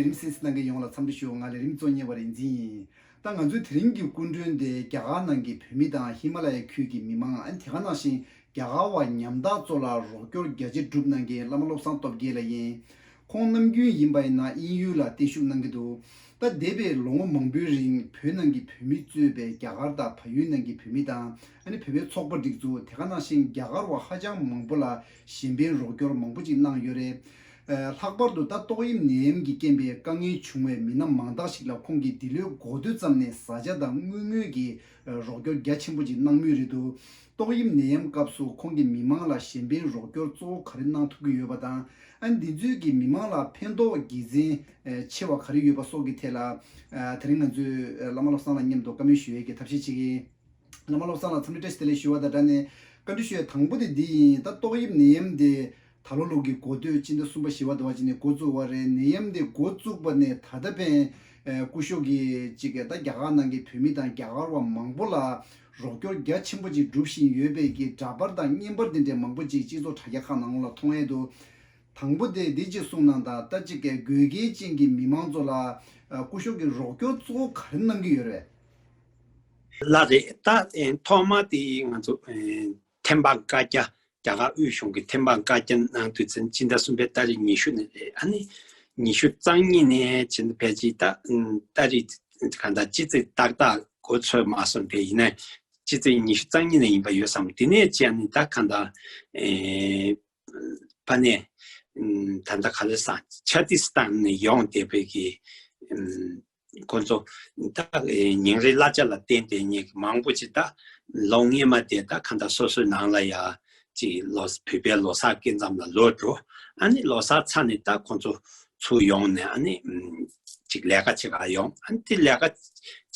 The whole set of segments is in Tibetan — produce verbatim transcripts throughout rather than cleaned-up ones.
ལས་རིམ་གསན་གཟིགས་གནང་མཁན་ཡོངས་ལ་འཚམས་འདྲི་ཞུ། ང་ལས་རིམ་གཙོ་གཉེར་བ་རིག་འཛིན་ཡིན། ད་ང་ཚོའི་དེ་རིང་གི་སྐུ་མགྲོན་དེ་རྒྱ་གར་ནང་གི་བོད་མི་དང་ཧི་མ་ལ་ཡའི་ཁུལ་གྱི་མི་མང་། ཨ་ནི་དེ་ག་ནང་བཞིན་རྒྱ་གར་བ་ཉམ་ཐག་ཚོ་ལ་རོགས་སྐྱོར་རྒྱ་ཆེ་བསྒྲུབས་གནང་མཁན་བླ་མ་བློ་བཟང་སྟོབས་རྒྱལ་ལགས་ཡིན། ཁོང་ནམ་རྒྱུན་ཡིན་པ་ཡིན་ན་དབྱིན་ཡུལ་ལ་བརྟན་བཞུགས་གནང་གི་འདུག་ད་འདས་པའི་ལོ་ངོ་མང་པོའི་རིང་བོད་ནང་གི་བོད་མི་གཙོས་པའི་རྒྱ་གར་དང་བལ་ཡུལ་ནང་གི་བོད་མི་དང་། ཨ་ནི་བོད་པའི་ཚོགས་པ་སྒྲིག་འཛུགས། དེ་ག་ནང་བཞིན་རྒྱ་གར་བ་ཧ་ཅང་མང་པོ་ལ་གཞན་ཕན་རོགས་སྐྱོར་མང་པོ་ཅིག་གནང་ཡོད་རེད། ཨ་ལྷག་པར་དུ་ད་ཏོག་དབྱིབས་ནད་ཡམས་ཀྱི་རྐྱེན་པས་དཀའ་ངལ་བྱུང་བའི་མི་སྣ་མང་དག་ཞིག་ལ་ཁོང་གིས་འདི་ལོའི་འགོ་སྟོད་ཙམ་ནས་བཟའ་བཅའ་དང་དངུལ་དངོས་ཀྱི་རོགས་སྐྱོར་རྒྱ་ཆེན་པོ་ཅིག་གནང་མུས་རེད་འདུག་ཏོག་དབྱིབས་ནད་ཡམས་སྐབས་སུ་ཁོང་གིས་མི་མང་ལ་གཞན་ཕན་རོགས་སྐྱོར་གཙོ་བོ་ག་རེ་གནང་ཐུབ་ཀྱི་ཡོད་པ་དང་། ཨ་ནི་འདི་ཚོས་ཀྱིས་མི་མང་ལ་ཕན་ཐོགས་དགེ་མཚན་ཆེ་བ་ག་རེ་ཡོད་པ་སོགས་ཀྱི་ཐད་ལ། ཨ་དེ་རིང་ང་ཚོས་བླ་མ་བློ་བཟང་ལ་མཉམ་དུ་བཀའ་མོལ་ཞུ་ཡས་ཀྱི་ཐབས་ཤེས་བྱེད་ཀྱི་ཡིན། བླ་མ་བློ་བཟང་ལ་འཚམས་འདྲི་བཀྲ་ཤིས་བདེ་ལེགས་ཞུ་བ་དང་སྦྲགས་ནས། བཀའ་འདྲི་ཞུ་ཡ་དང་པོ་དེ་འདི་ཡིན། ད་ཏོག་དབྱིབས་ནད་ཡམས་དེ་ད་ལོ་ལོ་གི་འགོ་སྟོད་སྤྱི་ཟླ་གསུམ་པ་བཞི་པ་དེ་བ་ཅིག་ནས་འགོ་བཙུགས་པ་རེད། ནད་ཡམས་དེ་འགོ་བཙུགས་པ་ནས་ད་ལྟ་ཕན། ཨེ་སྐུ་ཞབས་ཀྱིས་ཅིག་ད་རྒྱ་གར་ནང་གི་བོད་མི་དང་རྒྱ་གར་བ་མང་པོ་ལ་རོགས་སྐྱོར་རྒྱ་ཆེན་པོ་ཅིག་སྒྲུབ་བཞིན་ཡོད་པའི་གི་འདྲ་པར་དང་བརྙན་པར་དེ་འདྲའི་མང་པོ་ཅིག་སྤྱི་ཚོགས་དྲ་རྒྱ་ཁག་ནང་ལ་མཐོང་ཡས་འདུག་དང་པོ་དེ་འདི་ཅིག་གསུངས་གནང་དང་། ད་ཅིག་གི་དགོས་གལ་ཅན་གྱི་མི་མང་ཚོ་ལ་ཨ་སྐུ་ཞབས་ཀྱིས་རོགས་སྐྱོར་གཙོ་བོ་ག་རེ་གནང་གི་ཡོད་རེད། ལགས་རེད། ད་ཨེ་ཐོག་མ་དེ་ང་ཚོ་ཨེ་ཐེམ་སྤང་བཀའ་རྒྱ། རྒྱ་གར་དབུས་གཞུང་གི་ཐེམ་སྤང་བཀའ་རྒྱ་གནང་དུས་ཙམ་སྤྱི་ཟླ་གསུམ་པའི་ཏ་རིག་ཉི་ཤུ་ནས་རེད། ཨ་ནི་ཉི་ཤུ་རྩ་གཉིས་ནས་བྱས་ན་ཕལ་ཆེར་ད་ཨམ་ཏ་རིག་གང་ལྟར་སྤྱི་ཚེས་ཏག་ཏག་འགོ་ཚུགས་མ་སོང་། དེ་ཡིན་ན་སྤྱི་ཚེས་ཉི་ཤུ་རྩ་གཉིས་ནས་ཡིན་པ་ཡོད་བསམ། དེ་ནས་བྱས་ནས་ད་གང་ལྟར་ཨེ་ཕ་ནས་ཨམ་ད་ལྟ་ག་རེ་ཟ། ཆ་ཏི་སི་ཐན་ནས་ཡོང་བསྡད་པའི་གི་ཨམ་ཁོ་ཚོ་ད་ཉིན་རེའི་གླ་ཆ་ལ་བརྟེན་ཏེ་ངེད་ཀྱི་མང་པོ་ཅིག་ད་ལོ་སྔོན་མ་དེ་ད་གང་ལྟར་སོ་སོའི་ནང་ལ་ཡ་ཅིག་ལོ་བོད་པའི་ལོ་གསར་སྐབས་ཙམ་ལ་ལོག་འགྲོ། ཨ་ནི་ལོ་གསར་ཚར་ནས་ད་ཁོ་ཚོ་ཚུར་ཡོང་ནས་ཨ་ནི་ཅིག་ལས་ཀ་བྱེད་གར་ཡོང་། ཨ་ནི་དེ་ལས་ཀ་བྱེད་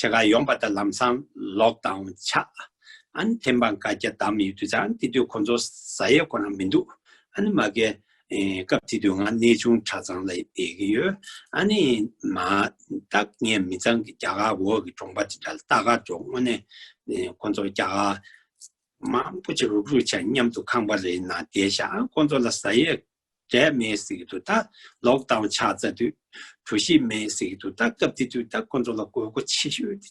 གར་ཡོང་པ་ད་ལམ་སང་ལོག་ཌའོན་ཆགས། ཨ་ནི་ཐེམ་སྤང་བཀའ་རྒྱ་བསྡམས་ཡོད་དུས་ཙང་དེ་དུས་ཁོ་ཚོ་ཟ་ཡས་ཁོ་རང་མི་འདུག་ཨ་ནི་མ་གི་ཨེ་སྐབས་དེ་དུས་ང་གནས་ཆུང་གྲྭ་ཚང་ལ་བསྡད་ཀྱི་ཡོད། ཨ་ནི་མ་ད་ངའི་མི་ཚང་གི་རྒྱ་གར་འོག་གི་གྲོང་པ་དེ་འདྲ་ལ་ལྟ་ག་འགྲོ། དངོས་གནས་ཨེ་ཁོ་ཚོ་རྒྱ་གར་མང་པོ་ཅིག་རུག་རུག་བྱས་མཉམ་དུ་ཁང་པ་རེའི་ནང་བསྡད་ཤག་ཨ་ཁོ་ཚོ་ལ་ཟ་ཡས་འབྲས་མེད་ཟེར་གྱི་འདུག་ད་ལོག་ཌའོན་ཆགས་ཚར་དུས་གྲོ་ཞིབ་མེད་ཟེར་གྱི་འདུག་ད་སྐབས་དེ་དུས་ད་ཁོ་ཚོ་ལ་དགོས་མཁོ་ཆེ་ཤོས་དེ་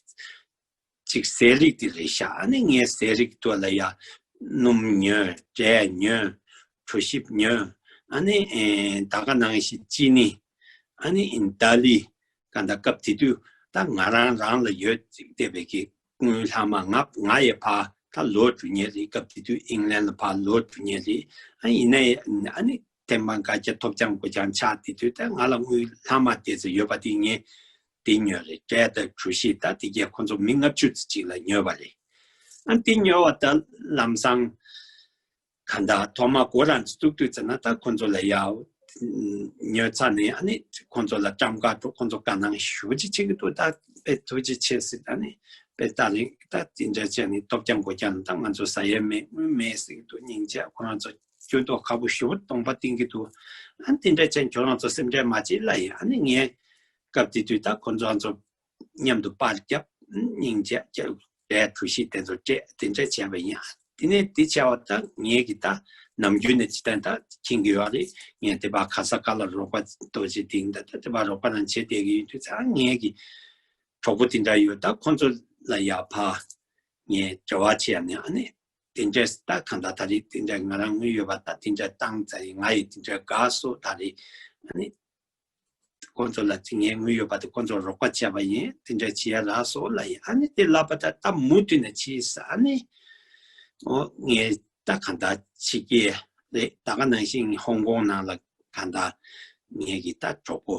ཅིག་ཟས་རིགས་དེ་རེད་ཤག་ཨ་ནི་ངས་ཟས་རིགས་ཐོག་ལ་ཡ་སྣུམ་ཉོས། འབྲས་ཉོས། གྲོ་ཞིབ་ཉོས། ཨ་ནི་ཨེ་ད་ག་ནང་བཞིན་ཅི་ནི། ཨ་ནི་ཨིན་ཏཱ་ལི། ག་ད་སྐབས་དེ་དུས་ད་ང་རང་རང་ལ་ཡོད་ཅིག་བལྟས་པའི་གི་དངུལ་ལྷག་མ་ང་ང་ཡི་ཕར་ད་ལོག་འགྲོ་མཁན་རེད། སྐབས་དེ་དུས་ཨིང་ལན་ལ་ཕར་ལོག་འགྲོ་མཁན་རེད། ཨ་ཡིན་ནའི་ཨ་ནི་ཐེམ་སྤང་བཀའ་རྒྱ་ཐོབ་རྐྱང་སྒོ་རྐྱང་ཆགས་དེ་དུས་ད་ང་ལ་དངུལ་ལྷག་མ་དེ་ཚོ་ཡོད་པ་དེ་ངས་དེ་ཉོས་རེད། འབྲས་དང་གྲོ་ཞིབ་ད་དེ་གས་ཁོ་ཚོ་མི་ལྔ་བཅུ་ཙམ་ཅིག་ལ་ཉོས་པ་རེད། ཨ་དེ་ཉོས་པ་ད་ལམ་སང་ག་ད་ཐོག་མ་སྒོ་རང་ཚོ་བཙུགས་དུས་ཙམ་ན་ད་ཁོ་ཚོ་ལ་ཡ་ཉོས་ཚར་ནས་ཨ་ནི་ཁོ་ཚོ་ལ་བཀྲམ་ག་འགྲོ། ཁོ་ཚོ་དགའ་སྣང་ཞེ་པོ་ཅིག་བྱེད་ཀྱི་འདུག་ད་དཔེ་ཐུགས་རྗེ་ཆེ་ཟེར། ད་ནི་དཔེ་ད་རིང་ད་དེ་འདྲ་བྱས་ནས་ཐོབ་རྐྱང་སྒོ་རྐྱང་ད་ང་ཚོ་ཟ་ཡས་མེད་དངུལ་མེད་ཟེར་གྱི་འདུག་སྙིང་རྗེ། ཁོ་རང་ཚོ་སྐྱོན་ཐོག་ཁ་པོ་ཞེ་པོ་གདོང་པ་བསྟན་གྱི་འདུག་ཨ་དེ་འདྲ་བྱས་ཁྱོད་རང་ཚོ་སེམས་ཁྲལ་མ་བྱེད་ལབ་ཡིན། ཨ་ནི་ངས་སྐབས་དེ་དུས་ད་ཁོ་ཚོ་ཚོ་མཉམ་དུ་པར་བརྒྱབ། སྙིང་རྗེ་རྒྱབ། འབྲས་གྲོ་ཞིབ་དེ་ཚོ་སྤྲད། དེ་འདྲ་བྱས་པ་ཡིན། དེ་ནས་དེ་བྱས་པ་ད་ངས་ཀྱི་ད་ནམ་རྒྱུན་ནས་ཇི་ལྟར་ད་མཁྱེན་གྱི་ཡོད་རེད། ངས་དེ་པར་ག་ས་ག་ལ་རོགས་པ་ཏོག་ཙམ་དེང་ད་ད་དེ་པར་རོགས་པ་རང་བྱེད་བསྡད་ཀྱི་ཡོད་དུས་ཙང་ངས་ཀྱི་གྲོགས་པོ་དེ་འདྲ་ཡོད། ད་ཁོ་ཚོ་ལ་ཡ་ཕར་ངས་འབྲེལ་བ་བྱས་ནས་ཨ་ནི་དེ་འདྲས་ད་གང་ལྟར་ད་རེས་དེ་འདྲས་ང་རང་དངུལ་ཡོད་པ་ད་དེ་འདྲས་བཏང་ཙང་ང་ཡི་དེ་འདྲས་དགའ་སོང་། ད་རེས་ཨ་ནི་ཁོང་ཚོ་ལ་ངས་དངུལ་ཡོད་པ་དེ་ཁོང་ཚོར་རོགས་པ་བྱས་པ་ཡིན། དེ་འདྲ་བྱེད་ཡ་རག་སོང་ལབ་ཡིན། ཨ་ནི་དེ་ལབ་པ་ད་ད་མུ་མཐུད་ནས་བྱས་ས། ཨ་ནི་ཨོ་ངས་ད་གང་ལྟར་བྱེད་ཀྱི་རེད། ད་ག་ནང་བཞིན་ཧོང་ཀོང་ནང་ལ་གང་ལྟར་ངས་ཀྱི་ད་གྲོགས་པོ་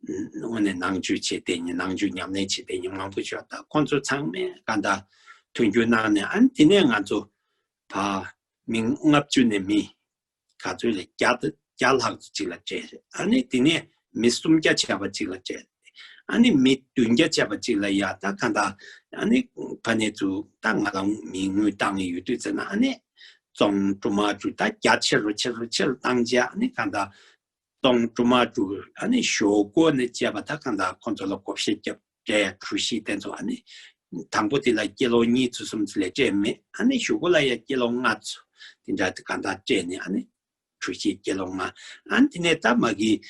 དངོས་གནས་ནང་ཆོས་བྱེད་བསྡད་མཁན་ནང་ཆོས་ཉམས་ལེན་བྱེད་བསྡད་མཁན་མང་པོ་ཡོད། ད་ཁོང་ཚོ་ཚང་མས་གང་ལྟར་མཐུན་འགྱུར་གནང་ནས། ཨ་ནི་དེ་ནས་ང་ཚོ་ཕར་མི་ལྔ་བཅུ་ནས་མི་ག་ཚོད་རེད། བརྒྱ་དང་བརྒྱ་ལྷག་ཙམ་ཅིག་ལ་སྤྲད་རེད། ཨ་ནི་དེ་ནས་མི་སུམ་བརྒྱ་བྱས་པ་ཅིག་ལ་སྤྲད་རེད། ཨ་ནི་མི་བདུན་བརྒྱ་བྱས་པ་ཅིག་ལ་ཡ་ད་གང་ལྟར་ཨ་ནི་ཕ་ནས་ཚུར་ད་ང་རང་མི་དངུལ་བཏང་ཡོད་དུས་ཙམ་ན་ཨ་ནི་ཙོང་ཀྲུ་མ་ཀྲུ་ད་རྒྱ་ཆེ་རུ་ཆེ་རུ་ཆེ་རུ་བཏང་རྗེས་ཨ་ནི་གང་ལྟར་ཙོང་ཀྲུ་མ་ཀྲུ་ཨ་ནི་ཞོག་ཁོག་ནས་བྱས་པ་ད་གང་ལྟར་ཁོང་ཚོ་ལ་བགོ་བཤའ་བརྒྱབ། འབྲས་གྲོ་ཞིབ་དེ་ཚོ་ཨ་ནི་དང་པོ་དེ་ལ་ཀི་ལོ་གཉིས་ཚོ་གསུམ་ཚོ་ལས་སྤྲད་མེད། ཨ་ནི་གཞུག་གུ་ལ་ཡ་ཀི་ལོ་ལྔ་ཚོ་དེ་འདྲ་དེ་གང་ལྟར་སྤྲད་ནས་ཨ་ནི་གྲོ་ཞིབ་ཀི་ལོ་ལྔ། ཨ་ནི་དེ་ནས་ད་མ་གི་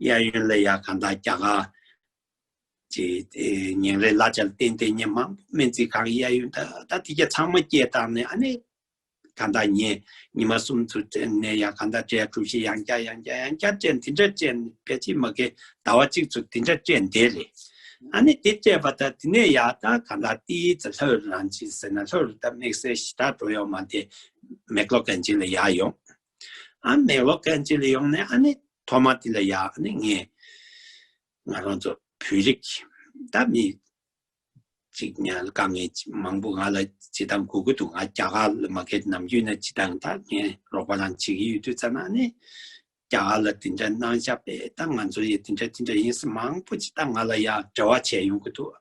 གཡས་གཡོན་ལ་ཡ་གང་ལྟར་རྒྱ་གར་གྱི་ཉིན་རེའི་གླ་ཆ་ལ་བརྟེན་ཏེ་ཉིན་མང་པོ་སྨན་རྩིས་ཁང་གཡས་གཡོན་ད་ད་དེ་ག་ཚང་མ་སྐྱེལ་བཏང་ནས། ཨ་ནི་གང་ལྟར་ཉིན་ཉི་མ་གསུམ་ཚུར་སྤྲད་ནས་ཡ་གང་ལྟར་གྲས་གྲུ་བཞི་ཡང་བསྐྱར་ཡང་བསྐྱར་ཡང་བསྐྱར་སྤྲད། དེ་འདྲ་སྤྲད་ནས་ཕལ་ཆེར་མ་གི་ཟླ་བ་གཅིག་ཚུར་དེ་འདྲ་སྤྲད་བསྡད་རེད། ཨ་ནི་དེ་སྤྲད་པ་ད་དེ་ནས་ཡ་ད་གང་ལྟར་ཏིའི་ཙི་ལྷོ་རུ་རང་ཅི་ཟེར་ན་ལྷོ་རུ་ད་དམིགས་བསལ་ཞེ་དྲག་འགྲོ་ཡོང་མ་དེ་མེག་ལོ་གན་ཇི་ལ་ཡར་ཡོང་། ཨ་མེག་ལོ་གན་ཇི་ལ་ཡོང་ནས་ཨ་ནི་ཐོག་མ་དེ་ལ་ཡ་ཨ་ནི་ངས་ང་རང་ཚོ་བོད་རིགས་ད་མི་གཅིག་ཉལ་དཀའ་ངལ་མང་པོ་ང་ལ་ཇི་ལྟར་དགོས་ཀྱི་འདུག་ང་རྒྱ་གར་ལ་མ་གི་ནམ་རྒྱུན་ནས་ཇི་ལྟར་ད་ངས་རོགས་པ་རང་བྱེད་ཀྱི་ཡོད་དུས་ཙམ་ན་ནི་རྒྱ་གར་ལ་དེ་འདྲ་གནང་བཞག་པས། ད་ང་ཚོ་ཡི་དེ་འདྲ་དེ་འདྲ་ཡིན་ཟེར་མང་པོ་ཅིག་ད་ང་ལ་ཡ་འབྲེལ་བ་བྱས་ཡོང་གི་འདུག་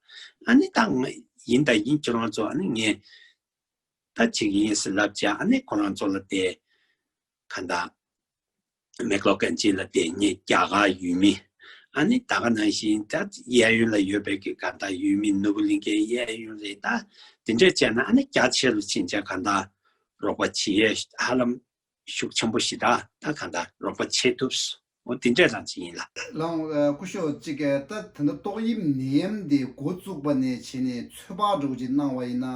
ཨ་ནི་ད་ང་ཡིན་ད་ཡིན་ཁྱོད་རང་ཚོ་ཨ་ནི་ངས་ད་བྱེད་ཀྱི་ཡིན་ཟེར་ལབ་བྱས། ཨ་ནི་ཁོ་རང་ཚོ་ལ་དེ་ག་ད་མེག་ལོ་གན་ཇི་ལ་དེ་ངས་རྒྱ་གར་ཡུལ་མི། ཨ་ནི་ད་ག་ནང་བཞིན་ད་གཡས་གཡོན་ལ་ཡོད་པའི་གི་ག་ད་ཡུལ་མི་ནོར་བུ་གླིང་ཁའི་གཡས་གཡོན་རེད། ད་དེ་འདྲ་བྱས་ན་ཨ་ནི་རྒྱ་ཆེ་རུ་ཕྱིན་བྱས་ག་ད་རོགས་པ་བྱེད་ཡས་ཧ་ལམ་ཤུགས་ཆེན་པོ་ཞེ་དྲག་ད་ག་ད་རོགས་པ་བྱེད་ཐུབ་སོང་། འོ་དེ་འདྲ་རང་ཅིག་ཡིན་ལ། ལགས་འོང་། ཨ་སྐུ་ཞབས་ཅིག་གིས་ད་ད་ལྟ་ཏོག་དབྱིབས་ནད་ཡམས་འདི་འགོ་བཙུགས་པ་ནས་བྱས་ནས་ཚོད་དཔག་འདྲ་བོ་ཅིག་གནང་བ་ཡིན་ན།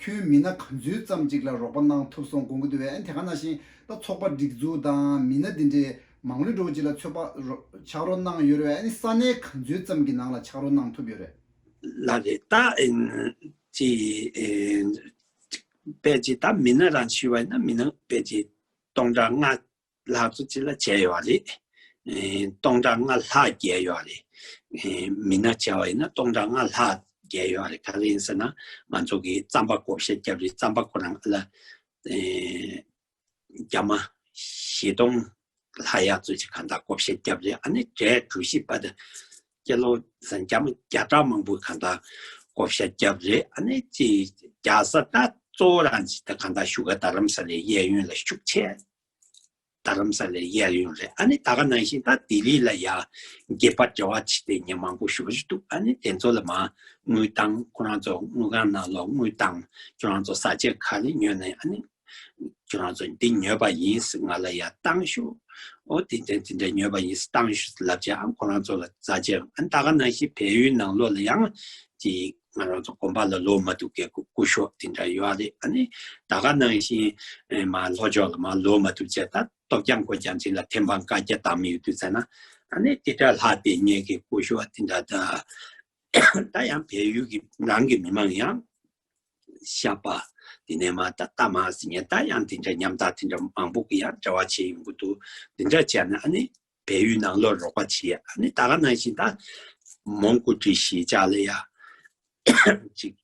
ཁྱོན་མི་སྣ་ག་ཚོད་ཙམ་ཅིག་ལ་རོགས་པ་གནང་ཐུབ་སོང་དགོངས་ཀྱི་འདུག་པས། ཨ་ནི་དེ་ག་ནང་བཞིན་ད་ཚོགས་པ་སྒྲིག་འཛུགས་དང་མི་སྣ་འདི་འདྲའི་མང་ལོས་འདྲ་བོ་ཅིག་ལ་ཚོད་དཔག་རོགས་ཕྱག་རོགས་གནང་ཡོད་རེད་པས། ཨ་ནི་ས་གནས་ག་ཚོད་ཙམ་གྱི་ནང་ལ་ཕྱག་རོགས་གནང་ཐུབ་ཡོད་རེད། ལགས་རེད། ད་ཨིན་ཅི་ཨིན་དཔེ་ཅིག་ད་མི་སྣ་རང་ཞུས་པ་ཡིན་ན་མི་སྣ་དཔེ་ཅིག་སྟོང་ཕྲག་ལྔ་ལྷག་ཙམ་ཅིག་ལ་བྱས་ཡོད་རེད། ཨེ་སྟོང་ཕྲག་ལྔ་ལྷག་བརྒལ་ཡོད་རེད། ཨེ་མི་སྣ་བྱས་པ་ཡིན་ན་སྟོང་ཕྲག་ལྔ་ལྷག་བརྒལ་ཡོད་རེད། ག་རེ་ཡིན་ཟེར་ན་ང་ཚོ་གི་རྩམ་པ་བགོ་བཤའ་བརྒྱབ་རེད། རྩམ་པ་ཁོ་རང་ལ་ཨེ་རྒྱ་མ་བཞི་སྟོང་ལྷག་ཡག་ཙམ་ཅིག་གང་ལྟར་བགོ་བཤའ་བརྒྱབ་རེད། ཨ་ནི་གྲས་གྲུ་བཞི་པ་དང་སྐྱེ་ལོ་ཟན་རྒྱ་མ་བརྒྱ་ཕྲག་མང་པོའི་གང་ལྟར་བགོ་བཤའ་བརྒྱབ་རེད། ཨ་ནི་ཅི་རྒྱག་ས་ད་གཙོ་བོ་རང་ཅིག་ད་གང་ལྟར་བཞུགས་སྒར་རྡ་རམ་ས་ལའི་གཡས་གཡོན་ལ་ཤུགས་ཆེ། རྡ་རམ་ས་ལའི་གཡས་གཡོན་རེད། ཨ་ནི་ད་ག་ནང་བཞིན་ད་ལྡི་ལི་ལ་ཡ་སྒེར་པ་འབྲེལ་བ་བྱེད་བསྡད་མཁན་མང་པོ་ཞེ་པོ་ཅིག་འདུག་ཨ་ནི་དེ་ཚོ་ལ་མར་དངུལ་བཏང་། ཁོ་རང་ཚོ་དངུལ་ཁང་ནང་ལོགས་དངུལ་བཏང་། ཁྱོད་རང་ཚོ་བཟའ་ཆས་ག་རེ་ཉོས་ནའི་ཨ་ནི་ཁྱོད་རང་ཚོ་འདི་ཉོས་པ་ཡིན་ཟེར་ང་ལ་ཡ་བཏང་ཤོག་ཨོ་དེ་འདྲ་དེ་འདྲ་ཉོས་པ་ཡིན་ཟེར་བཏང་ཤོག་ཟེར་ལབ་བྱས། ཨ་ཁོ་རང་ཚོ་ལ་བཟའ་ཆས། ཨ་ནི་ད་ག་ནང་བཞིན་བལ་ཡུལ་ནང་ལོགས་ལ་ཡང་ཅིག་ང་རང་ཚོ་དགོན་པ་ལ་ལོག་མ་ཐུབ་མཁན་སྐུ་སྐུ་ཞབས་དེ་འདྲ་ཡོད་རེད། ཨ་ནི་ད་ག་ནང་བཞིན་ཨེ་མར་ལྷོ་ཕྱོགས་ལ་མར་ལོག་མ་ཐུབ་བྱས། ད་སྟོབས་རྐྱང་ཁོ་རྐྱང་ཅིག་ལ་ཐེམ་སྤང་བཀའ་རྒྱ་བཏང་མི་ཡོད་དུས་ཙམ་ན་ཨ་ནི་དེ་འདྲ་ལྷག་བསྡད་མཁན་གྱི་སྐུ་ཞབས་དེ་འདྲ་ད་ད་ཡང་བལ་ཡུལ་གྱི་རང་གི་མི་མང་ཡང་ཤ་པ། དེ་ནས་མར་ད་རྟ་མང་ཟེར་མཁན་ད་ཡང་དེ་འདྲ་ཉམ་ཐག་དེ་འདྲ་མང་པོ་གི་ཡང་འབྲེལ་བ་བྱས་ཡོང་གི་འདུག་དེ་འདྲ་བྱས་ན་ཨ་ནི་བལ་ཡུལ་ནང་ལོགས་རོགས་པ་བྱེད་ཡ། ཨ་ནི་ད་ག་ནང་བཞིན་ད་མོན་གྷོ་ཊི་གཞིས་ཆགས་ལ་ཡ་ཅིག་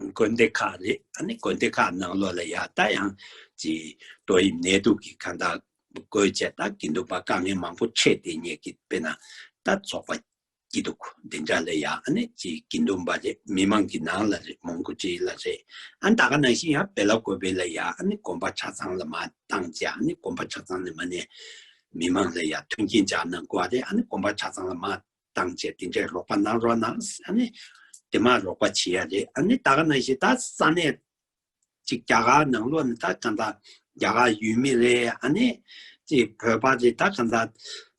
དགོན་སྡེ་ཁག་རེད། ཨ་ནི་དགོན་སྡེ་ཁག་ནང་ལོགས་ལ་ཡ་ད་ཡང་ཅིག་ཏོག་དབྱིབས་ནད་དུག་གི་གང་ལྟར་འགོས་བྱས་ད་དགེ་འདུན་པ་དཀའ་ངལ་མང་པོ་འཕྲད་བསྡད་མཁན་གྱི་དཔེར་ན་ད་ཚོགས་པ་སྐྱིད་སྡུག་འདི་འདྲ་ལ་ཡ་ཨ་ནི་ཅིག་དགེ་འདུན་པ་རེད། མི་མང་གི་ནང་ལ་རེད། མོན་གྷོ་ཊི་ལ་རེད། ཨ་ནི་ད་ག་ནང་བཞིན་ཡང་བེ་ལ་ཀོ་པེ་ལ་ཡ་ཨ་ནི་དགོན་པ་གྲྭ་ཚང་ལ་མར་བཏང་བྱས། ཨ་ནི་དགོན་པ་གྲྭ་ཚང་ནས་མར་ནས་མི་མང་ལ་ཡ་མཐུན་རྐྱེན་སྦྱར་གནང་དགོས་རེད། ཨ་ནི་དགོན་པ་གྲྭ་ཚང་ལ་མར་བཏང་བྱས་དེ་འདྲའི་རོགས་པ་གནང་རོགས་གནང་། ཨ་ནི་དེ་མར་རོགས་པ་བྱེད་ཡ་རེད། ཨ་ནི་ད་ག་ནང་བཞིན་ད་ས་གནས་ཅིག་རྒྱ་གར་ནང་ལོགས་ནས་ད་གང་ལྟར་རྒྱ་གར་ཡུལ་མི་རེད། ཨ་ནི་ཅིག་བོད་པ་རེད། ད་གང་ལྟར་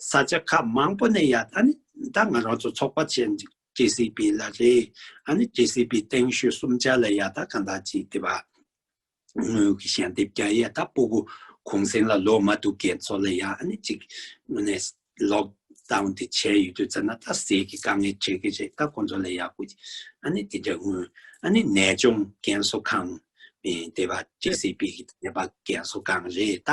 ས་ཆ་ཁག་མང་པོ་ནས་ཡ་ཨ་ནི་ད་ང་རང་ཚོ་ཚོགས་པ་ཆེན་ཇེ་སི་པི་ལ་རེད། ཨ་ནི་ཇེ་སི་པི་སྟེང་ཤོད་གསུམ་ཆ་ལ་ཡ་ད་གང་ལྟར་ཅིག་དེ་བ་དངུལ་གྱི་ཞལ་འདེབས་རྒྱག་ཡས། ད་སྤུ་གུ་གུང་སེང་ལ་ལོག་མ་ཐུབ་མཁན་ཚོ་ལ་ཡ་ཨ་ནི་ཅིག་དངོས་གནས་ལོག་ཌའོན་དེ་བྱས་ཡོད་དུས་ཙམ་ན་ད་ཟས་ཀྱི་དཀའ་ངལ་འཕྲད་ཀྱི་རེད། ད་ཁོང་ཚོ་ལ་ཡག་པོ་ཨ་ནི་དེ་འདྲ་དངུལ། ཨ་ནི་ནད་གཅོང་རྒན་གསོ་ཁང་། ཨེ་དེ་བ་ཇེ་སི་པི་གི་ནད་པ་རྒན་གསོ་ཁང་རེད། ད་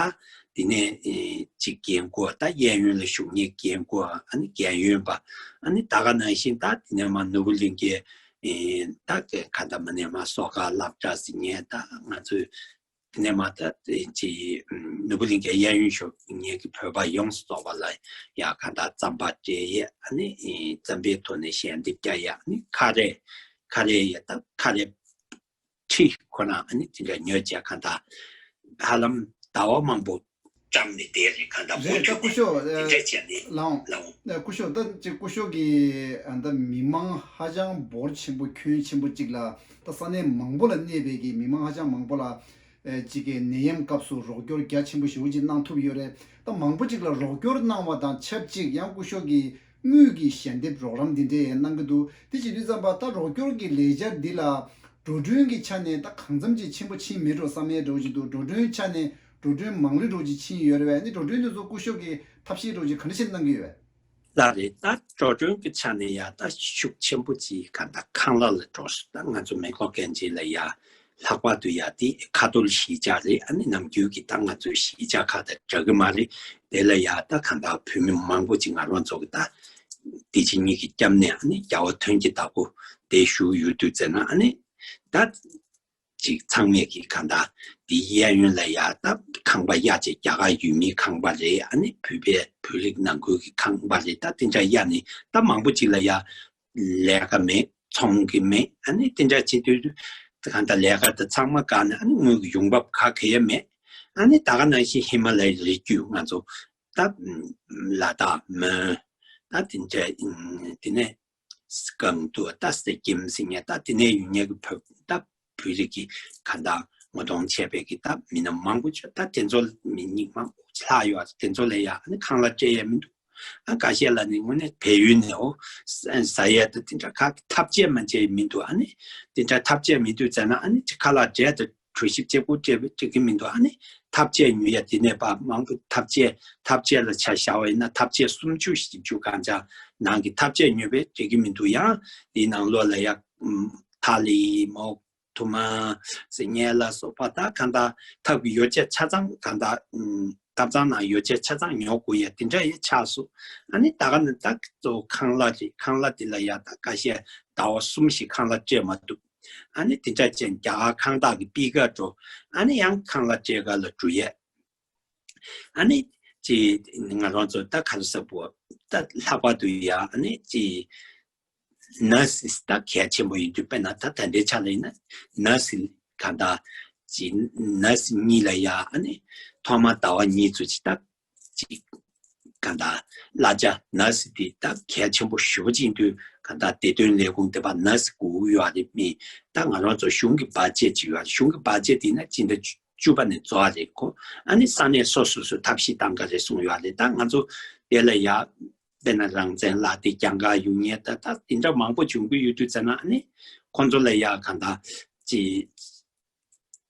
དེ་ནས་ཨེ་ཅིག་རྒན་རྒོན། ད་གཡས་གཡོན་ལ་བཞུགས་མཁན་རྒན་རྒོན། ཨ་ནི་རྒན་ཡོལ་པ། ཨ་ནི་ད་ག་ནང་བཞིན་ད་དེ་ནས་མར་ནོར་བུ་གླིང་གའི་ཨེ་ད་ག་ད་མ་ནས་མར་གསོག་སྒར་སློབ་གྲྭ་ཟེར་མཁན། ད་ང་ཚོའི་དེ་ནས་མར་ད་ཅི་ནོར་བུ་གླིང་གའི་གཡས་གཡོན་ཞོགས་ངེད་ཀྱི་བོད་པ་ཡོངས་སུ་རྫོགས་པ་ལ་ཡ་གང་ལྟར་རྩམ་པ་སྤྲད་ཡས། ཨ་ནི་རྩམ་པའི་ཐོག་ནས་ཞལ་འདེབས་རྒྱག་ཡས། ཨ་ནི་ཁ་རས། ཁ་རས་ཡ་ད་ཁ་རས་ཁྲི་ཁོ་ན་ཨ་ནི་དེ་འདྲ་ཉོས་བྱས་གང་ལྟར་ཧ་ལམ་ཟླ་བ་མང་པོ་བཀྲམ་ནས་བསྡད་རེད། གང་ལྟར་རེད། ད་སྐུ་ཞབས་དེ་འདྲ་བྱས་ནས་ལའོ། ལའོ། སྐུ་ཞབས་ད་ཅིག་སྐུ་ཞབས་ཀྱི་ཨ་ད་མི་མང་ཧ་ཅང་འབོར་ཆེན་པོ་ཁྱོན་ཆེན་པོ་ཅིག་ལ་ད་ས་གནས་མང་པོ་ལ་གནས་པའི་གི་མི་མང་ཧ་ཅང་མང་པོ་ལ། ཨེ་གཅིག་གི་ནད་ཡམས་སྐབས་སུ་རོགས་སྐྱོར་རྒྱ་ཆེན་པོ་ཞེ་པོ་ཅིག་གནང་ཐུབ་ཡོད་རེད། ད་མང་པོ་ཅིག་ལ་རོགས་སྐྱོར་གནང་བ་དང་ཆབས་ཅིག་ཡང་སྐུ་ཞབས་ཀྱིས་དངུལ་གྱི་ཞལ་འདེབས་རོགས་རམ་འདི་འདྲས་གནང་གི་འདུག་དེ་བྱེད་དུས་ཙམ་པ་ད་རོགས་སྐྱོར་གྱི་ལས་འཆར་འདི་ལ་འགྲོ་གྲོན་གྱི་ཆ་ནས་ད་གང་འཚམ་ཅིག་ཆེན་པོ་ཕྱིན་མེད་འགྲོ་བསམ་ཡས་འགྲོ་བཞིན་འདུག་འགྲོ་གྲོན་ཆ་ནས་འགྲོ་གྲོན་མང་རེ་འགྲོ་ཅིག་ཕྱིན་ཡོད་རེད་པས། ཨ་ནི་འགྲོ་གྲོན་འདི་ཚོ་སྐུ་ཞབས་ཀྱིས་ཐབས་ཤེས་འགྲོ་ཅིག་ག་འདྲ་ཞིག་གནང་གི་ཡོད་པས། ལགས་རེད། ད་འགྲོ་གྲོན་གྱི་ཆ་ནས་ཡ་ད་ཤུགས་ཆེན་པོ་ཅིག་ག་ད་ཁང་གླ་ལ་འགྲོ་སོང་། ད་ང་ཚོ་མེག་ལོར་གན་ཇི་ལ་ཡ་ལྷག་པར་དུ་ཡ་དེ་ཁ་ཐོར་གཞིས་ཆགས་རེད། ཨ་ནི་ནམ་རྒྱུན་གྱི་ད་ང་ཚོའི་གཞིས་ཆགས་ཁག་དང་འདྲ་གི་མ་རེད། དེ་ལ་ཡ་ད་ག་ད་བོད་མི་མང་པོ་ཅིག་ང་རང་ཚོ་གི་ད་དེ་ཕྱི་གཉིས་ཀྱི་སྐྱབས་གནས་ཨ་ནི་རྒྱལ་བ་ཐོན་སྐྱེད་བདག་པོ་དེ་བཞུགས་ཡོད་དུས་ཙམ་ན་ཨ་ནི་ད། ཅིག་ཚང་མས་ཀྱི་གང་ལྟར་འདི་གཡས་གཡོན་ལ་ཡ་ད་ཁང་པ་གཡར་བྱས་རྒྱ་གར་ཡུལ་མིའི་ཁང་པ་རེད། ཨ་ནི་བོད་པའི་བོད་རིགས་ནང་ཁུལ་གྱི་ཁང་པ་རེད། ད་དེ་འདྲ་གཡར་ནས་ད་མང་པོ་ཅིག་ལ་ཡ་ལས་ཀ་མེད། ཚོང་གི་མེད། ཨ་ནི་དེ་འདྲ་བྱེད་དུས་གང་ལྟར་ལས་ཀ་དེ་ཚང་མ་བཀག་ནས་ཨ་ནི་དངུལ་གྱི་ཡོང་འབབ་ག་གེ་ཡང་མེད། ཨ་ནི་ད་ག་ནང་བཞིན་ཧི་མ་ལ་ཡའི་རི་རྒྱུད་ང་ཚོ་ད་ལ་དྭགས་མོན་ད་དེ་འདྲ་དེ་ནས། གང་དུ་ད་གཟིག་གིམ་ཟེར་མཁན་ད་དེ་ནས་ཡོད་མཁན་གྱི་བོད་ད་བོད་རིགས་ཀྱི་གང་ལྟར་ངོ་གདོང་ཆེ་བའི་གི་ད་མི་སྣ་མང་པོ་ཅིག་ད་དེ་ཚོ་མི་ཉིད་མང་པོ་ལྷག་ཡོད། དེ་ཚོ་ལ་ཡ་ཨ་ནི་ཁང་གླ་སྤྲད་ཡས་མི་འདུག་ཨ་ཁ་ཤས་ལ་ནི་དངོས་གནས་བལ་ཡུལ་ནས་འོ་ཟ་ཡས་ད་དེ་འདྲ་ཁག་ཐབས་ཆད་མ་བྱས་མི་འདུག་ཨ་ནི་དེ་འདྲ་ཐབས་ཆད་མི་འདུག་ཟེར་ན་ཨ་ནི་ཅིག་ཁ་ལག་འབྲས་དང་གྲོ་ཞིབ་ལྕེ་པོ་སྤྲད་པའི་འགྲིག་གི་མི་འདུག་ཨ་ནི་ཐབས་ཆད་ཉོ་ཡ་དེ་ནས་ཕར་མང་པོ་ཐབས་ཆད་ཐབས་ཆད་ལ་ཆ་བཞག་པ་ཡིན་ན་ཐབས་ཆད་སུམ་ཅུ་བཞི་བཅུ་གང་ཆ་ནང་གི་ཐབས་ཆད་ཉོས་པས་འགྲིག་གི་མི་འདུག་ཡང་དེའི་ནང་ལོགས་ལ་ཡ་ཐ་ལི་མོག་ཐུ་མ་ཟེར་མཁན་ལ་སོགས་པ་ད་གང་ལྟར་ཐབས་ཀྱི་ཡོ་བྱད་ཆ་ཚང་གང་ལྟར་ཐབ་ཚང་ནང་ཡོ་བྱད་ཆ་ཚང་ཉོ་དགོས་ཡ་དེ་འདྲ་ཡ་ཆགས་སོང་། ཨ་ནི་ད་ག་ནི་ད་གཙོ་བོ་ཁང་གླ་རེད། ཁང་གླ་དེ་ལ་ཡ་ད་ཁ་ཤས་ཟླ་བ་གསུམ་ཞིག་ཁང་གླ་སྤྲད་མ་ཐུབ། ཨ་ནི་དེ་འདྲ་བྱས་རྒྱ་གར་ཁང་བདག་གི་པི་ཀ་འགྲོ། ཨ་ནི་ཡང་ཁང་གླ་སྤྲད་ག་ལ་འགྲོ་ཡས། ཨ་ནི་ཅི་ང་རང་ཚོ་ད་ག་རེ་ཟེར་དགོས། ད་ལྷག་པར་དུ་ཡ་ཨ་ནི་ཅི་ནར་སི་ད་གལ་ཆེན་པོ་ཡིན་དུས་དཔེར་ན་ད་ད་ལྟའི་ཆ་ལ་ཡིན་ན་ནར་སི་ག་ད་ཅི་ནར་སི་གཉིས་ལ་ཡ་ཨ་ནི་ཐོག་མ་ཟླ་བ་གཉིས་ཚོ་ཅི་ད། ཅིག་གང་ལྟར་གླ་ཆ་ནར་སི་དེ་ད་གལ་ཆེན་པོ་ཞེ་པོ་ཅིག་འདུག་གང་ལྟར་བདེ་དོན་ལས་ཁུངས་དེ་པར་ནར་སི་དགོས་ཀྱི་ཡོད་རེད། མི་ད་ང་རང་ཚོ་གཞུང་གི་བར་ཆད་ཅིག་ཡོད་རེད། གཞུང་གི་བར་ཆད་དེ་ན་སྤྱི་ཟླ་བཅུ་པ་ནས་རྫོགས་རེད་ཁོ། ཨ་ནི་ས་གནས་སོ་སོ་སོ་ཐབས་ཤེས་བཏང་ག་རེད་གསུངས་ཡོད་རེད། ད་ང་ཚོ་དེ་ལ་ཡ་དཔེར་ན་རང་བཙན་ལག་དེབ་རྒྱང་གར་ཡོང་མཁན་ད་ད་དེ་འདྲ་མང་པོ་བྱུང་གི་ཡོད་དུས་ཙམ་ན་ཨ་ནི་ཁོང་ཚོ་ལ་ཡ་གང་ལྟར་ཅི།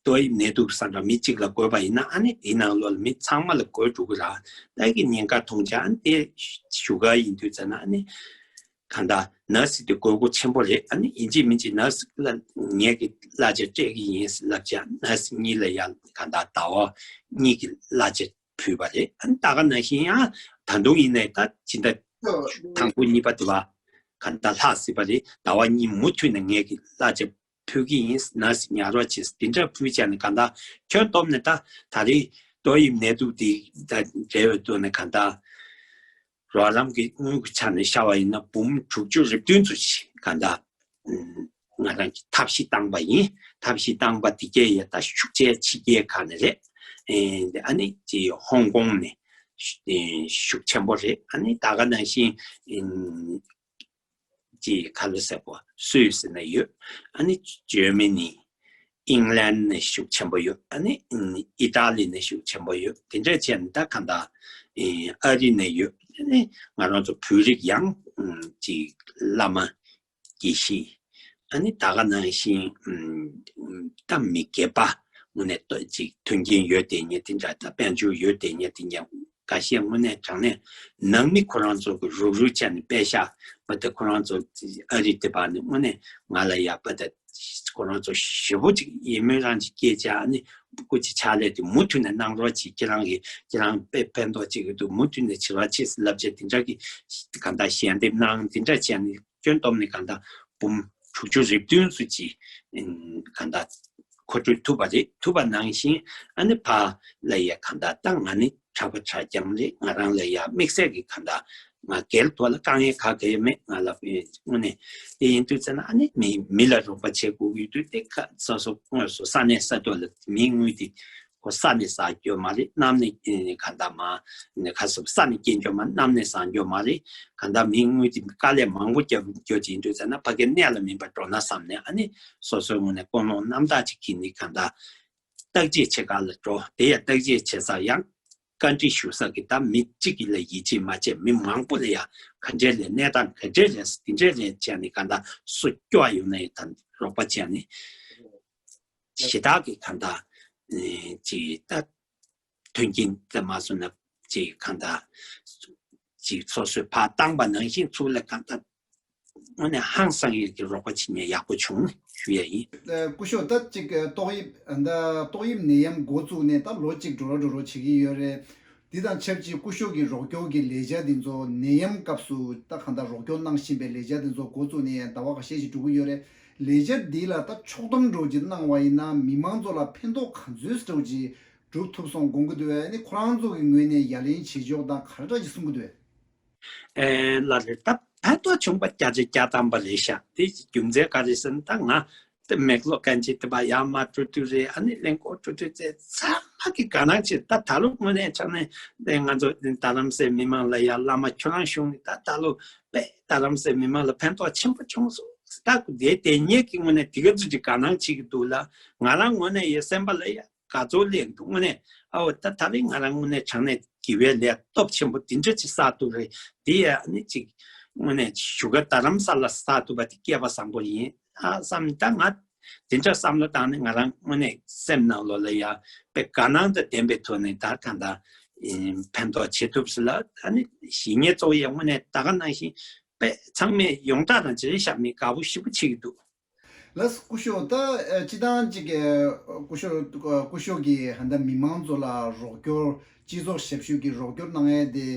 ཏོག་དབྱིབས་ནད་དུག་ས་འདྲ་མི་གཅིག་ལ་འགོས་པ་ཡིན་ན་ཨ་ནི་དེའི་ནང་ལོགས་ལ་མི་ཚང་མ་ལ་འགོས་འགྲོ་གི་ར། ད་གི་ཉེན་ཁ་མཐོང་ཆ་ཨ་ནི་དེ་བཞུགས་ག་ཡིན་དུས་ཙམ་ན་ཨ་ནི་གང་ལྟར་ནར་སི་དེ་དགོས་མཁོ་ཆེན་པོ་རེད། ཨ་ནི་ཡིན་གཅིག་མིན་གཅིག་ནར་སི་ལ་ངེད་ཀྱི་གླ་ཆ་སྤྲད་ཀྱི་ཡིན་ལབ་ཀྱང་ནར་སི་གཉིས་ལ་ཡང་གང་ལྟར་ཟླ་བ་གཉིས་ཀྱི་གླ་ཆ་ཕུལ་བ་རེད། ཨ་ནི་ད་ག་ནང་བཞིན་ཡང་ད་དུང་ཡིན་ནའི་ད་སྤྱི་ཟླ་དང་པོ་གཉིས་པ་དེ་བ་གང་ལྟར་ལྷག་སྲིད་པ་རེད། ཟླ་བ་གཉིས་མུ་མཐུད་ནས་ངེད་ཀྱི་གླ་ཆ་ཕུལ་གྱི་ཡིན། ནར་སི་ཉར་རོགས་བྱེད་འདི་འདྲ་ཕུལ་བྱས་ནས་གང་ལྟར་ཁྱོན་བསྡོམས་ནས་ད་ད་རེས་ཏོག་དབྱིབས་ནད་དུག་འདི་ད་འབྲེལ་བའི་ཐོག་ནས་གང་ལྟར་རོགས་རམ་གྱི་དངུལ་གྱི་ཆ་ནས་བཤད་པ་ཡིན་ན་འབུམ་དྲུག་ཅུ་རེ་བདུན་ཙམ་ཞིག་གང་ལྟར་ང་རང་གིས་ཐབས་ཤེས་བཏང་པ་ཡིན། ཐབས་ཤེས་བཏང་པ་འདི་གས་ཡ་ད་ཤུགས་ཆེ་ཕྱི་རྒྱལ་ཁག་ནས་རེད། ཨ་ནི་ཅི་ཧོང་ཀོང་ནས་ཤུགས་ཆེན་པོ་རེད། ཨ་ནི་ད་ག་ནང་བཞིན། ཅིག་ག་ལ་ཟེར་བ་སུད་སི་ནས་ཡོད། ཨ་ནི་ཇར་མ་ནི། ཨིང་ལན་ནས་ཤུགས་ཆེན་པོ་ཡོད། ཨ་ནི་ཨི་ཏཱ་ལི་ནས་ཤུགས་ཆེན་པོ་ཡོད། དེ་འདྲ་བྱས་ནས་ད་གང་ལྟར་ཨ་རི་ནས་ཡོད། ཨ་ནི་ང་རང་ཚོ་བོད་རིགས་ཡང་ཅིག་བླ་མ་དགེ་བཤེས། ཨ་ནི་ད་ག་ནང་བཞིན་ད་མི་སྒེར་པ་དངོས་གནས་ཅིག་མཐུན་རྐྱེན་ཡོད་དེ་ཉེ་དེ་འདྲ་ད་དཔལ་འབྱོར་ཡོད་དེ་ཉེ་དེ་ཉེ། འགའ་ཤས་དངོས་གནས་དྲང་གནས་ནང་མི་ཁོ་རང་ཚོ་གི་རུག་རུག་བྱས་ནས་པད་ཤག་པ་དེ་ཁོ་རང་ཚོ་ཨ་རི་དེ་བར་ནས་དངོས་གནས་ང་ལ་ཡག་པ་དེ་ཁོ་རང་ཚོ་ཞེ་པོ་ཅིག་ཡིད་སྨོན་རང་ཅིག་སྐྱེས་བྱས་ཨ་ནི་སྐུ་མཁྱེན་ཕྱག་ལས་དེ་མུ་མཐུད་ནས་གནང་རོགས་གྱིས། ཁྱེད་རང་གི་ཁྱེད་རང་དཔེ་ཕན་ཐོགས་ཅིག་གི་འདུག་མུ་མཐུད་ནས་བྱེད་རོགས་གྱིས་ལབ་བྱས་དེ་འདྲ་གི་གང་ལྟར་ཞལ་འདེབས་གནང་། དེ་འདྲ་བྱས་ནས་སྐྱོན་སྡོམ་ནས་གང་ལྟར་འབུམ་དྲུག་ཅུ་རེ་བདུན་ཙམ་ཅིག་གང་ལྟར་མཁོ་སྤྲོད་ཐུབ་པ་རེད། ཐུབ་པ་ནང་བཞིན་ཨ་ནི་ཕར་ལ་ཡ་གང་ལྟར་ད་ང་ནི་གྲྭ་པ་གྲྭ་རྐྱང་རེད། ང་རང་ལ་ཡ་དམིགས་བསལ་གྱི་གང་ལྟར་ང་སྒེར་ཐོག་ལ་དཀའ་ངལ་ག་གེ་མེད། ང་ལ་དངོས་གནས་དེ་ཡིན་དུས་ཙམ་ན་ཨ་ནི་མི་མི་ལ་རོགས་པ་བྱེད་དགོས་ཀྱི་ཡོད་དུས་དེ་ག་སོ་སོ་དངོས་སུ་ས་གནས་ས་ཐོག་ལ་མིའི་དངུལ་དེ་ཁོ་ས་ནས་ཟ་རྒྱུ་མ་རེད། གནམ་ནས་གང་ལྟར་མ་ནས་ཁ་སོ་ས་ནས་སྐྱེལ་རྒྱུ་མ་གནམ་ནས་ཟ་རྒྱུ་མ་རེད། གང་ལྟར་མིའི་དངུལ་དེ་དཀའ་ལས་མང་པོ་རྒྱབ་རྒྱུ་ཅིག་ཡིན་དུས་ཙམ་ན་ཕ་གི་གནད་ལ་མིན་པ་འགྲོ་ན་བསམ་ནས་ཨ་ནི་སོ་སོའི་ངོས་ནས་ཀུན་སློང་རྣམ་དག་ཅིག་གིས་ནི་གང་ལྟར། བརྟག་དཔྱད་བྱེད་ག་ལ་འགྲོ། དེ་ཡང་བརྟག་དཔྱད་བྱེད་ས་ཡང་བཀའ་འདྲི་ཞུ་ས་གི་ད་མི་གཅིག་གི་ལ་ཡིད་ཆེས་མ་བྱས། མི་མང་པོ་ལ་ཡང་ག་འདྲས་རེད། གནས་སྟངས་ག་འདྲས་རེད། དེ་འདྲས་རེད་བྱས་ནས་གང་ལྟར་སུ་སྐྱོ་བ་ཡོད་ན་ཡང་ད་རོགས་པ་བྱས་ནས་ཞེ་དྲག་གི་གང་ལྟར་ཅིག་ད་མཐུན་རྐྱེན་དེ་མ་སོང་ན་ཅིག་གང་ལྟར་ཅིག་སོ་སོས་ཕར་བཏང་པ་ནང་བཞིན་ཚུར་ལ་གང་ལྟར་དངོས་གནས་ཧང་སང་ཡིན་གྱི་རོགས་པ་བྱེད་མཁན་ཡག་པོ་བྱུང་ཞུ་ཡ་ཡིན། ཨ། སྐུ་ཞབས། ད་ཅིག་ཨ། ཏོག་དབྱིབས། ཨ། ད་ཏོག་དབྱིབས་ནད་ཡམས་འགོ་བཙུགས་ནས་ད་ལོ་གཅིག་འགྲོ་ར་འགྲོ་ར་བྱེད་ཀྱི་ཡོད་རེད། འདི་དང་ཆབས་ཅིག་སྐུ་ཞབས་ཀྱི་རོགས་སྐྱོར་གྱི་ལས་འཆར་འདི་ཚོ་ནད་ཡམས་སྐབས་སུ་ད་གང་ལྟར་རོགས་སྐྱོར་གནང་བཞིན་པའི་ལས་འཆར་འདི་ཚོ་འགོ་བཙུགས་ནས་ཟླ་བ་ཁ་ཤས་ཤིག་འགྲོ་གི་ཡོད་རེད། ལས་འཆར་འདི་ལ་ད་ཕྱོགས་སྡོམ་འདྲ་བོ་ཅིག་གནང་བ་ཡིན་ན་མི་མང་ཚོ་ལ་ཕན་ཐོགས་ག་ཚོད་འདྲ་བོ་ཅིག་སྒྲུབ་ཐུབ་སོང་དགོངས་ཀྱི་འདུག་པས། ཨ་ནི་ཁོ་རང་ཚོ་གི་ངོས་ནས་ཡ་ལན་བྱེད་ཕྱོགས་དང་ག་རེ་འདྲ་ཅིག་གསུང་གི་འདུག་པས། ཨེ། ལགས་རེད། ད་ཕན་ཐོགས་བྱུང་པ་བརྒྱ་ཆ་བརྒྱ་ཐམ་པ་རེད་ཤག་དེ་རྒྱུ་མཚན་ག་རེ་ཟེར་ན་ད་ང་དེ་མེག་ལོ་གན་ཇི་དེ་པ་ཡར་མར་འགྲོ་དུས་རེད། ཨ་ནི་གླིང་སྐོར་འགྲོ་དུས་ཚེ་ཚང་མ་གི་དགའ་སྣང་ཆེ། ད་ད་ལོ་དངོས་གནས་ཆ་ནས་དེ་ང་ཚོ་རྡ་རམ་སའི་མི་མང་ལ་ཡ་བླ་མ་ཁྱོད་རང་གཞུང་གི་ད་ད་ལོ་དཔེ་རྡ་རམ་སའི་མི་མང་ལ་ཕན་ཐོགས་ཆེན་པོ་བྱུང་སོང་། ད་དེ་དེ་ཉིད་ཀྱི་དངོས་གནས་དེ་ག་ཚོད་ཀྱི་དགའ་སྣང་བྱེད་ཀྱི་འདུག་ལ། ང་རང་དངོས་གནས་ཡ་སེམས་པ་ལ་ཡ་དགའ་ཚོར་སླེབས་འདུག་དངོས་གནས་ཨའོ་ད་ད་རེས་ང་རང་དངོས་གནས་དྲང་གནས་དགེ་བའི་ལས་སྟོབས་ཆེན་པོ་འདི་འདྲ་ཅིག་བསགས་ཐུབ་རེད། དེ་ཡ་ནི་ཅིག་དངོས་གནས་བཞུགས་སྒར་རྡ་རམ་ས་ལ་བསགས་ཐུབ་པ་དེ་སྐལ་པ་བཟང་པོ་ཡིན་ཨ་བསམ། ད་ང་དེ་འདྲ་བསམ་བློ་བཏང་ནས་ང་རང་དངོས་གནས་སེམས་ནང་ལོགས་ལ་ཡ་དཔེ་དགའ་སྣང་དང་ལྡན་པའི་ཐོག་ནས་ད་གང་ལྟར་ཕན་ཐོགས་བྱེད་ཐུབ་ཟེར་ལ། ཨ་ནི་གཞིས་གཉེར་གཙོ་བོ་ཡ་དངོས་གནས་ད་ག་ནང་བཞིན་དཔེ་ཚང་མས་ཡོངས་གྲགས་དང་བརྗེ་རེས་བཞག་མི་དགའ་པོ་ཞེ་པོ་བྱེད་ཀྱི་འདུག་ལགས་སོ། སྐུ་ཞབས། ད་ཨ་སྤྱི་བཏང་གཅིག་གི་སྐུ་ཞབས། སྐུ་ཞབས་ཀྱིས་ཧ་ད་མི་མང་ཚོ་ལ་རོགས་སྐྱོར། སྤྱི་ཚོགས་ཞབས་ཞུ་གི་རོགས་སྐྱོར་གནང་ཡས་དེ།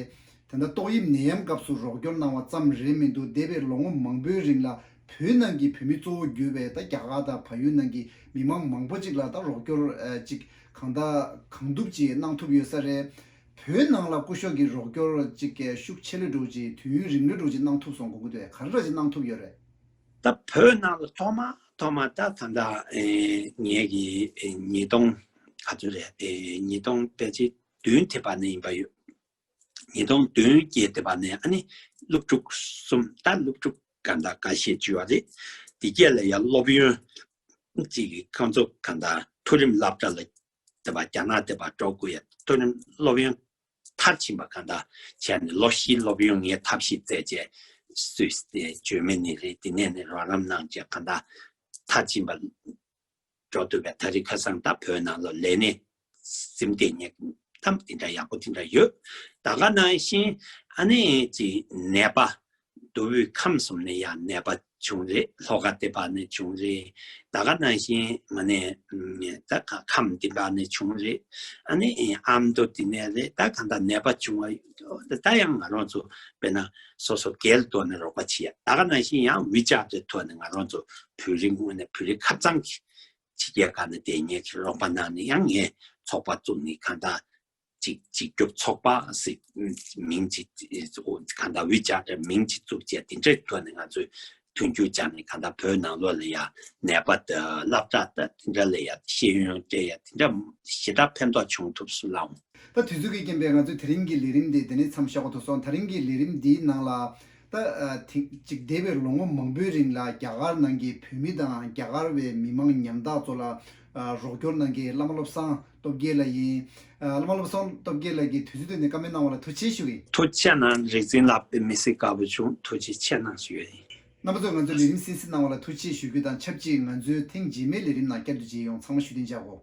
ད་ལྟ་ཏོག་དབྱིབས་ནད་ཡམས་སྐབས་སུ་རོགས་སྐྱོར་གནང་བ་ཙམ་རེད་མི་འདུག་འདས་པའི་ལོ་ངོ་མང་པོའི་རིང་ལ་བོད་ནང་གི་བོད་མི་གཙོ་བོ་གྱུར་པའི་ད་རྒྱ་གར་དང་བལ་ཡུལ་ནང་གི་མི་མང་མང་པོ་ཅིག་ལ་ད་རོགས་སྐྱོར་ཨ་ཅིག་གང་ད་གང་ཐུབ་ཅིག་གནང་ཐུབ་ཡོད་ས་རེད། བོད་ནང་ལ་སྐུ་ཞབས་ཀྱིས་རོགས་སྐྱོར་ཅིག་ཤུགས་ཆེ་ལོས་འགྲོ་ཅིག་དུས་ཡུན་རིང་ལོས་འགྲོ་ཅིག་གནང་ཐུབ་སོང་དགོངས་ཀྱི་འདུག་ག་རེ་འདྲ་ཅིག་གནང་ཐུབ་ཡོད་རེད། ད་བོད་ནང་ལ་ཐོག་མ་ཐོག་མ་ད་ད་ད་ཨེ་ངེད་ཀྱི་ཨེ་ཉིས་སྟོང་ག་ཚོད་རེད། ཨེ་ཉིས་སྟོང་ཕལ་ཆེར་བདུན་དེ་བར་ནས་ཡིན་པ་ཡོད། ཉིས་སྟོང་བདུན་བརྒྱད་དེ་བར་ནས་ཨ་ནི་སློབ་ཕྲུག་གསུམ། ད་སློབ་ཕྲུག་གང་ལྟར་འགའ་ཤས་བཅུ་བ་རེད། དེ་གས་ལ་ཡང་སློབ་ཡོན་གཅིག་གི་ཁོང་ཚོ་གང་ལྟར་མཐོ་རིམ་སློབ་གྲྭ་ལ་དེ་བར་རྒྱ་ནག་དེ་བར་འགྲོ་དགོས་ཡ། མཐོ་རིམ་སློབ་ཡོན་མཐར་ཕྱིན་པ་གང་ལྟར་བྱས་ནས་ལོ་བཞི་སློབ་ཡོན་ངས་ཐབས་ཤེས་བཙལ་བྱས་སུད་སི་དེ་འཇར་མ་ནི་རེད། དེ་ནས་ནས་རོགས་རམ་གནང་བྱས་གང་ལྟར་མཐར་ཕྱིན་པ་འགྲོ་ཐུབ་པའི་ད་རེས་ཁ་སང་ད་བོད་ནང་ལ་ལས་གནས་ཟིན་བསྡད་མཁན་ད་དེ་འདྲ་ཡག་པོ་དེ་འདྲ་ཡོད། ད་ག་ནང་བཞིན་ཨ་ནི་ཅིག་ནད་པ་མདོ་དབུས་ཁམས་གསུམ་ནས་ཡང་ནད་པ་བྱུང་རེད། ལྷོ་ཁ་དེ་བར་ནས་བྱུང་རེད། ད་ག་ནང་བཞིན་ང་ནས་ད་ཁམས་དེ་བར་ནས་བྱུང་རེད། ཨ་ནི་ཨ་མདོ་དེ་ནས་རེད། ད་གང་ལྟར་ནད་པ་བྱུང་བ་ཡོད། ད་ཡང་ང་རང་ཚོ་དཔེར་ན་སོ་སོ་སྒེར་ཐོག་ནས་རོགས་པ་བྱེད་ཡ། ད་ག་ནང་བཞིན་ཡང་ཝི་ཅར་དེ་ཐོག་ནས་ང་རང་ཚོ་བོད་རིགས་དངོས་གནས་བོད་རིགས་ཁ་ཚང་གི་ཕྱི་རྒྱལ་ཁག་ནས་བསྡད་མཁན་གྱི་རོགས་པ་གནང་ནས་ཡང་ངས་ཚོགས་པ་བཙུགས་ནས་གང་ལྟར་ཅིག་གཅིག་གྱུར་ཚོགས་པ་ཟེར་མིང་ཅིག་གང་ལྟར་ཝི་ཅར་མིང་ཅིག་བཙུགས་བྱས་དེ་འདྲའི་ཐོག་ནས་ང་ཚོས་མཐུན་འགྱུར་བྱས་ནས་གང་ལྟར་བོད་ནང་ལོགས་ལ་ཡ་ནད་པ་དང་སློབ་གྲྭ་དང་དེ་འདྲ་ལ་ཡ་ཤེས་ཡོན་སྤྲད་ཡ་དེ་འདྲ་ཞེ་དྲག་ཕན་ཐོགས་བྱུང་ཐུབ་སོང་ལགས། ད་དུས་ཚོད་ཀྱི་རྐྱེན་པས་ང་ཚོའི་དེ་རིང་གི་ལས་རིམ་འདི་འདི་ནས་མཚམས་བཞག་དགོས་ཐུག་སོང་། དེ་རིང་གི་ལས་རིམ་འདིའི་ནང་ལ་ད་ཨ་ཐེངས་གཅིག་འདས་པའི་ལོ་ངོ་མང་པོའི་རིང་ལ་རྒྱ་གར་ནང་གི་བོད་མི་དང་རྒྱ་གར་བའི་མི་མང་ཉམ་ཐག་ཚོ་ལ་ཨ་རོགས་སྐྱོར་གནང་མཁན་བླ་མ་བློ་བཟང་སྟོབས་རྒྱལ་ལགས་ཡིན། ཨ་བླ་མ་བློ་བཟང་སྟོབས་རྒྱལ་ལགས་ཀྱིས་དུས་ཚོད་བཏོན་ནས་བཀའ་མོལ་གནང་བ་ལ་ཐུགས་རྗེ་ཞུ་གི་ཡིན། ཐུགས་རྗེ་གནང་། རིག་འཛིན་ལགས་དཔེ་མི་སྲིད་དགའ་པོ་བྱུང་། ཐུགས་རྗེ་ཆེ་གནང་ཞུ་ཡ་ཡིན། རྣམ་པ་ཚོས་ང་ཚོའི་ལས་རིམ་གསན་གཟིགས་གནང་བ་ལ་ཐུགས་རྗེ་ཆེ་ཞུ་རྒྱུ་དང་ཆབས་ཅིག་ང་ཚོའི་ཐེངས་རྗེས་མའི་ལས་རིམ་ནང་བསྐྱར་དུ་མཇལ་ཡོང་། ཚང་མ་བཞུགས་གདན་འཇགས་དགོས།